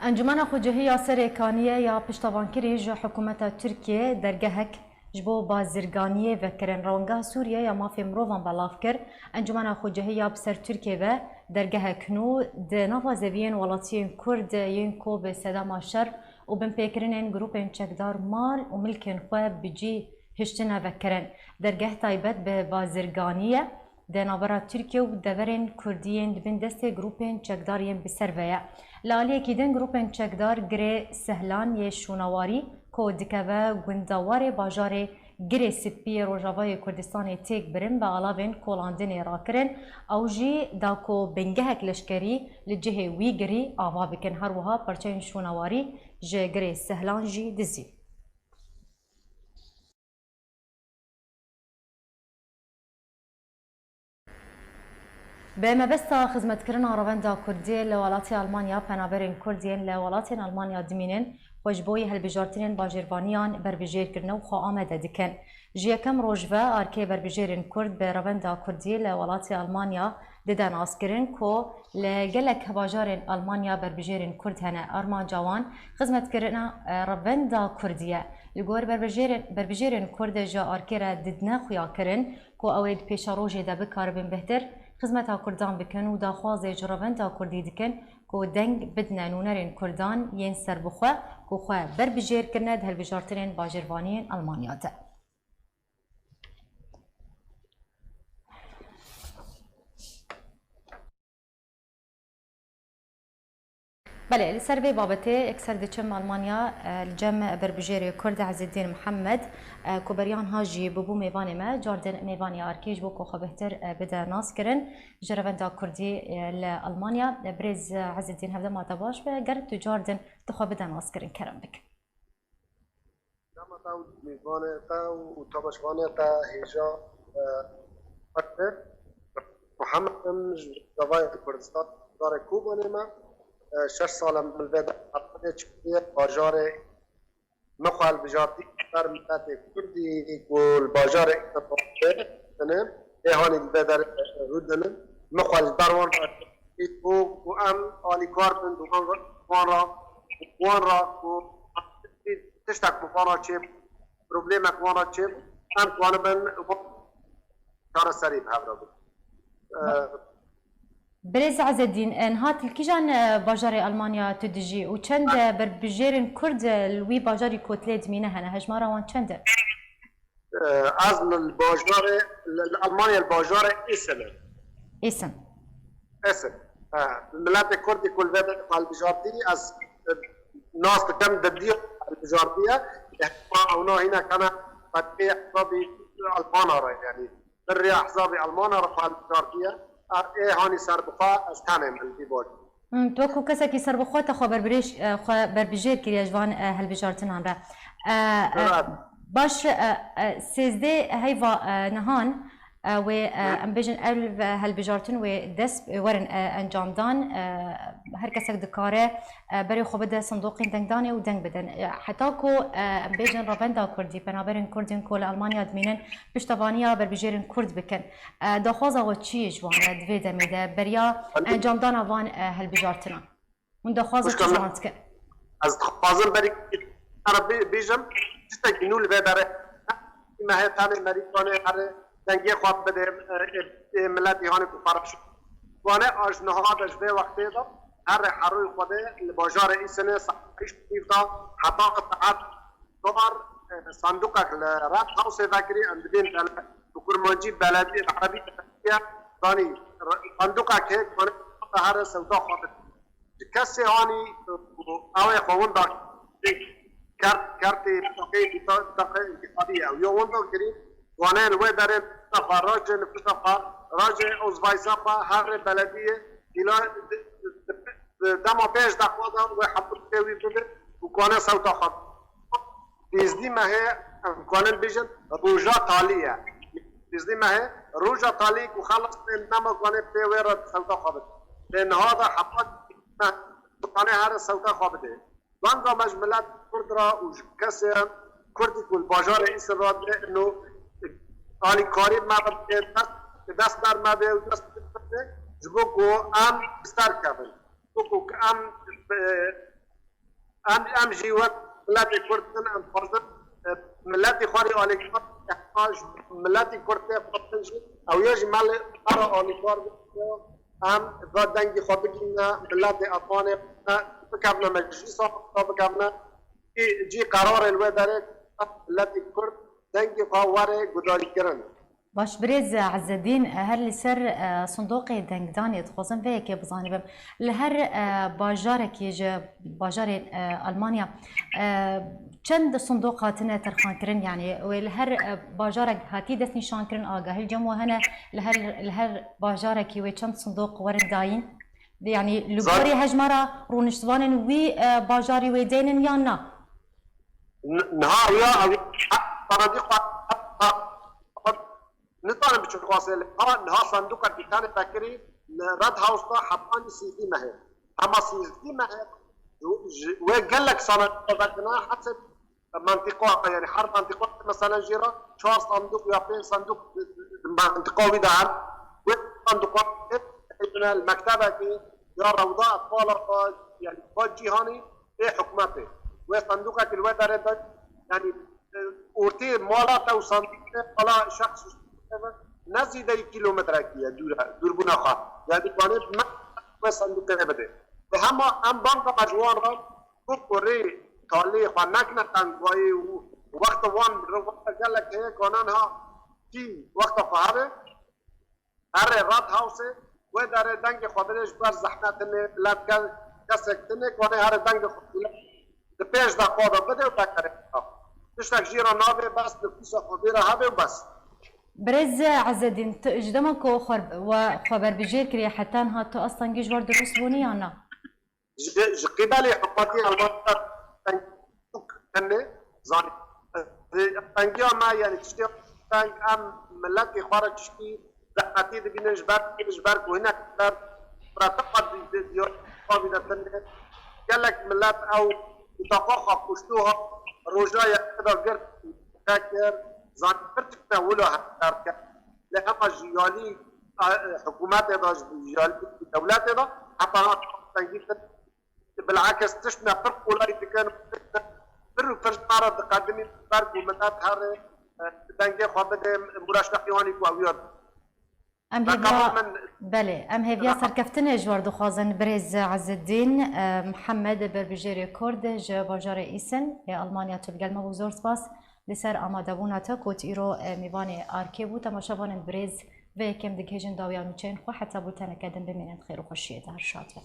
Encûmena Xwecihî ya Serêkaniyê ya piştevankirî ji hikûmeta Tirkiyê dergehek ji bo bazirganiyê vekirin. Rewangeha Sûriye ya Mafê Mirovan belav kir, Encûmena Xwecihî ya bi ser Tirkiyê ve dergehek nû di nava zeviyên welatiyên Kurd yên ku bi sedema şer û binpêkirinên grûpên çekdar mal û milkên xwe bi cî hiştine vekirin. Dergeh taybet bi bazirganî ye. Di navbera Tirkiye û deverên Kurdî yên di bin destê grûpên çekdar yên bi ser ve ye. Li aliyekî din grûpên çekdar Girê Sehlan yê Şûnawarî ku dikeve gundewarê bajarê Girê Spî yê Rojavayê Kurdistanê têk birin bi alavên kolandinê rakirin. Ew jî da ku bingehek leşkerî li cihê wî girî ava bikin. Her wiha parçeyên Şûnawarî ji Girê Sehlan jî dizî. Bi mebesta xizmetkirina revenda Kurdî li welatê Almanya, penaberên Kurd yên li welatên Almanya dimînin, xwe ji bo yê hilbijartinên bajêrvaniyan berbijêr kirine û xwe amade dikin. Ji yekem roj ve arkê berbijêrên Kurd bi revenda Kurdî li welatê Almanya dide naskirin ku li gelek bajarên Almanya berbijêrên Kurd hene. Armanca wan xizmetkirina, e, revenda Kurdî ye. Li gor berbijêrên, berbijêrên Kurd ji arkê re didine xuyakirin ku ew ê di pêşerojê de bikaribin bêhtir xizmeta Kurdan bikin û daxwazê ji revenda Kurdî dikin ku deng bidine nûnerên Kurdan yên serbixwe ku xwe berbijêr kirine di hilbijartinên bajêrvaniyên Almanya de. Belê, li ser vê babetê yekser diçim Almanya, e, li cem berbijêrê Kurd Ezedîn Mihemed, e, ku beriya niha jî bûbû mêvanê me, cardin mêvanê arkê ji bo ku xwe bêhtir, e, bide naskirin ji revenda Kurdî, e, li Almanya. E, birêz Ezedîn, hevdema te baş be, ger tu cardin tu xwe bide naskirin, kerem bike. Dema te û mêvanê te û temaşevanê te hêja, e, Muhammed im ji Rojavayê Kurdistan, bajarê Kobanê me. E, şeş sal e min li vê de çêkiriye, bajarê min xwe hilbijartî ser miletê Kurdî ku li bajarê Îstanbulê dibînin, lê hanî li vê derê rûdinin. Min xwe ji ber wan re û, û em alîkar bin, bi wan re, wan re, wan re ku tiştek bi wan re çêbû, problemek wan re çêbû, em kanibin wan çareserî bi hev re bikin. Ee, Birêz Ezedîn, e, niha tu li kîjan, e, bajarê Almanya tu dijî û çend, e, berbijêrên Kurd, e, li wî bajarî kotlê dimîne hene? Hejmara wan çend e? E, ez li bajarê, li, li Almanya li bajarê Essen. Essen. Essen. E, miletê Kurdî ku li vê derê xwe hilbijartî, ez, e, nas dikim di dî hilbijartiye. Hema ewna hîne kene qetê hesabî Almana re, yanî. Bi rêya hesabê Almana re xwe hilbijartiye. Ev ê hanî serbixwe ez tenê me li vî bajî. Hmm, tu wekî kesekî serbixwe te xwe berbirêj, e, xwe berbijêr kiriye ji van, e, hilbijartinan re. E, e, Evet. Baş, e, e, sêzdeh heyva, e, nihan, e, wê, e, Hı. em bêjin ev, e, hilbijartin wê dest, e, werin, e, encamdan. E, her kesek dikare, e, berê xwe bide sindoqên dengdanê û deng bidin. E, heta ku, e, em bêjin revenda Kurdî, penaberên Kurdên ku li Almanya dimînin, piştevaniya berbijêrên Kurd bikin. E, daxwaza we çi ye ji wan re di vê demê de beriya encamdana van, e, hilbijartinan? Hûn daxwaza çi ji wan dikin? Ez dixwazim berî ara bê-, bêjim, tiştekî nû li vê derê. Mehê tenê merî Wanê herê dengê xwe bide, e, e, e, miletî hanê ku xwe reş. Wanê a ji niha de ji vê wextê de herê herûyê Xwedê li bajarê Îsenê saet heşt nîv de heta saet çar, e, sandûqek li Red Houseê vekirî, em dibên bele-, bi kurmancî beledî, bi erebî belediye, zanî, re-, sandûqek hê, wanê here sewda xwe bide. Ji kesê hanî, e, ew ê xwe winda kert, kertê bitaqeyê, bita-, bitaqeyê întîqalî ye. Ew ya winda kirî, wanê li wê derê nifşa xwe, rajê nifşa xwe, rajê ozvaysa xwe, herê belediyê, îla di, di, di, di dema pênc deqa de wê hemû tê wî bibin û kane sewta xwe. Sêzdî mehê, em kanin bêjin, roja talî ye. Sêzdî mehê, roja talî ku xelas tên nema kanin pê wê re sewta xwe bide. Lê niha de heta meh, kanin here sewta xwe bide. Banga me ji milet Kurd re û ji kesên Kurdî ku li bajarê Îsir re dibê ino alîkarî me bide, dest, dest ber me bê û dest bide, ji bo ku em bi ser kevin. Ji bo ku em, e, Em, em jî wek miletê Kurd in, em dixwazin, e, miletê xwe rê alîkar, heta ji miletê Kurd tê xwestin jî, ew ya jî me li me re alîkar bike, em va dengê xwe bigihîne miletê Efganê, bikevne meclîsa xwe bikevne, cî, cî qerarê li wê derê, miletê Kurd dengê xwe were gudarîkirin. Baş, birêz Ezedîn, her li ser, e, sindoqê dengdanê dixwazim vê yekê bizanibim. Li her, e, bajarekî ji bajarên, e, Almanya, e, çend sindoq hatine terxankirin? Yanî wê li her, e, bajarek hatî destnîşankirin, agahî li cem we hene, li her, li her bajarekî wê çend sindoq werin dayîn? Yanî li gorî hejmara rûniştvanên wî, e, bajarî wê deynin yan na? N-, niha ew ya, ew ya, sanadî xwe, Nizanim bi çi xwasê li ha, niha sandûqekî tenê vekirî li Red House de hetanî sîzdî mehê. Hema sîzdî mehê ji, wê gelek sanadî vekirine hesê mentiqa, yanî her mentiqa meselen jê re çar sandûq ya pênc sandûq di, di, di mentiqa wî de her. Wê sandûqa li mektebekî ya rewda etfala xwe, yanî xwe cîhanî ê hikûmetê. Wê sandûqekî li wê derê de, yanî, e, ortê mala te û sandûqê mala şexs ne zêdeyî kîlometrekî ye dûr e, dûrbûna xwe. Yanî, wanê me wê sandûqê bide. Bi hema em banga me ji wan re, ku kurê talê xwe nekine tengwayê û wexta wan re wexta gelek heye, kane niha kî wexta xwe hebe, Herê Red House, wê derê dengê xwe bide ji ber zehmet tune, let ke-, kesek tune, ku wanê herê dengê xwe bide. Di pênc deqa de bide û vekere. Tiştek jî re nabe, bes nifûsa xwe vê re hebe û bes. Birêz Ezedîn, tu ji dema ku xwe, we xwe berbijêr kiriye heta niha tu astengî ji we re dirust bûne yan na? Ji, ji qîbelê hikûmetê Almanya teng tenê zanî. Tengiya me, yanî tiştê teng, em miletê xwe re tiştî zehmetî dibînin ji ber, ji ber ku hinek ber pratiqa di, di, di, di, de tenê. Gelek milet ew utaqa xwe kuştû ha roja yekê de girt, kir, zanî pir tiştine wilo hevdar kir. Lê hema ji yalî, e, hikûmetê de, ji yalî dewletê de, heta tengî kir. Bilakis tişt me pir kolay dikin, pir û pir ji me re diqedimîn, ber ku milet herê, e, dengê xwe bide, mûreşteqî wanî ku ew ya. Em hêvî, min Belê, em hêviya serkeftinê ji we dixwazin. Birêz Ezedîn, e, Mihemed, berbijêrê Kurd ji bajarê Îsin ê Almanya, tu bi gel me bû, zor spas. Li ser amadebûna te ku tu îro, e, mêvanê Arkê bû. Temaşevanên birêz, vê yekê em digihêjin dawiya nûçeyên xwe, heta bulteneke din bimînin di xêr û xweşiyê de. Her şad be.